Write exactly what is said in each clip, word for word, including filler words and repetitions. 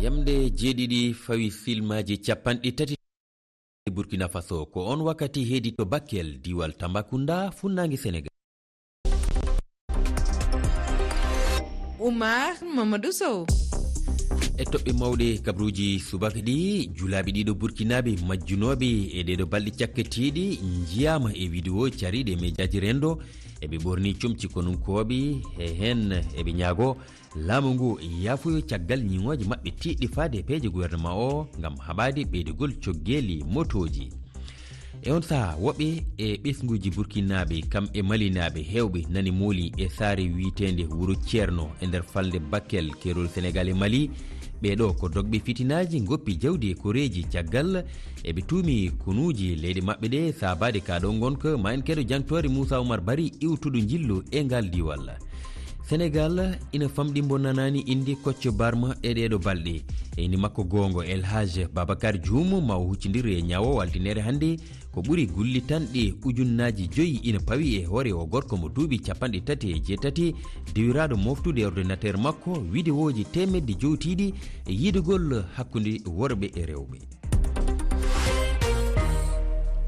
Yamde jeeɗiɗi fawi silmaaji capanɗe tati. Burkina Faso, ko on wakkati heedi to Bakel, diiwal Tambacounda, funnaange Senegal. Oumar Mamadou Sow. E toɓɓe mawɗe kabruuji subaka ɗi, julaaɓe ɗiɗo Burkinaaɓe majjunooɓe e ɗeeɗo balɗe cakkitiiɗi njiyaama e vidéo cariiɗe e mejaaji renndo. Eɓe ɓorni comci konunkooɓe, e heen eɓe ñaago laamu ngu yaafuyo caggal ñiŋooje maɓɓe tiiɗɗi faade e peeje gouvernement o ngam haɓaade ɓeydugol coggeeli motooji. E on sahaa, woɓɓe e ɓesnguuji Burkinaaɓe, kam e Malinaaɓe heewɓe nani mooli e saare wiyeteende Wuro Ceerno e nder falnde Bakel, keerol Senegal e Mali. Ɓee ɗoo ko dogɓe fitinaaji, ngoppi jawdi e koreeji, caggal eɓe tuumi konuuji leyɗe maɓɓe ɗe saabaade kaa ɗoo ngonka. Ma en keɗo jangtoore Moussa Oumar Bari iwtuɗo njillu e ngal diiwal. Senegal ina famɗi mbo nanaani innde Kocc Barma e ɗeeɗo balɗe. E innde makko goongo, El Hadj Babacar Dioum, ma o huccindir e ñaawo altine hannde. Ko ɓuri gullitanɗe ujunnaaji joyi ina pawi e hoore o gorko mo duuɓi capanɗe tati e jeetati, dewiraaɗo moftude e ordinateur makko, vidéoji teemedde jowtiiɗi e yiidugol hakkunde worɓe e rewɓe.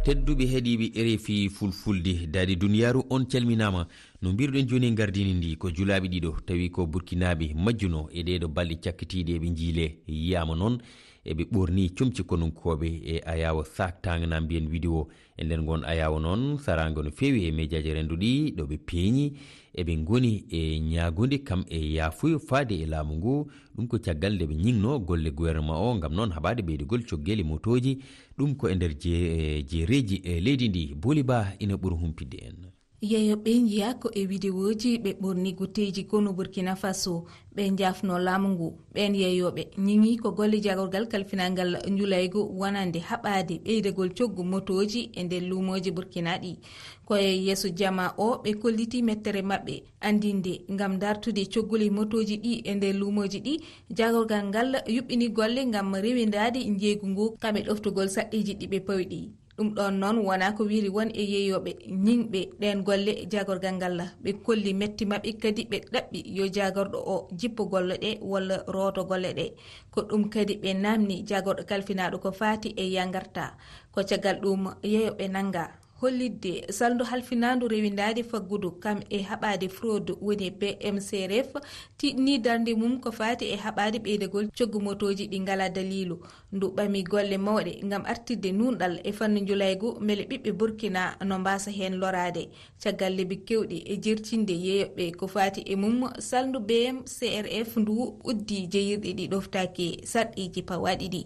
Tedduɓe heɗiiɓe R F I Fulfulde, daade duniyaaru on calminaama. No mbiruɗen jooni, en ngardini ndi ko julaaɓe ɗiɗo, tawi ko Burkinaaɓe majjuno e ɗeeɗo balɗe cakkitiiɗe eɓe njiile. Yiyaama noon eɓe ɓorni comci konunkooɓe e ayaawo saaktaango na mbiyen vidéo. E nder ngon ayaawo noon, saraango no feewi e mejaaji renndo ɗi, ɗo ɓe peeñi, eɓe ngoni e ñaagunde kam e yaafuyo faade e laamu ngu. Ɗum ko caggal nde ɓe ñiŋno golle gouvernement o ngam noon haɓaade ɓeydugol coggeeli motooji. Ɗum ko e nder je-, e jeereeji e leydi ndi. Booli Ba ina ɓuri humpitde en. Yeeyooɓe njiyaa ko e vidéoji ɓe ɓorni guteeji konu Burkina Faso, ɓe njaafno laamu ngu. Ɓeen yeeyooɓe ñiŋi ko golle jagorgal kalfinangal njulaygu wonande haɓaade ɓeydagol coggu motooji e nder luumooji Burkina ɗi. Ko e yeeso jamaa o ɓe kolliti mettere maɓɓe anndinde ngam dartude cogguli motooji ɗi e nder luumooji ɗi. Jagorgal ngal yuɓɓini golle ngam rewindaade njeeygu ngu kam e ɗoftugol saɗɗeeji ɗi ɓe pawi ɗi. Ɗum ɗoon noon wonaa ko weli won e yeeyooɓe ñiŋɓe ɗeen golle jagorgal ngal. Ɓe kolli metti maɓɓe kadi ɓe ɗaɓɓi yo jagorɗo o jippo golle ɗe walla rooto golle ɗe. Ko ɗum kadi ɓe naamni jagorɗo kalfinaaɗo ko faati e yangarta. Ko caggal ɗum yeeyooɓe nannga hollitde salndu halfinaandu rewindaade faggudu kam e haɓaade fraude woni P M C R F tiiɗni darnde mum ko faati e haɓaade ɓeydagol coggu motooji ɗi ngalaa daliilu. Ndu ɓami golle mawɗe ngam artirde nuunɗal e fannu njulaygu, mbele ɓiɓɓe Burkina no mbaasa heen loraade. Caggal lebbi keewɗi e jertinde yeeyooɓe ko faati e mum, salndu B M C R F ndu uddi jeyirɗe ɗi ɗoftaaki sarɗiiji pawaaɗi ɗi.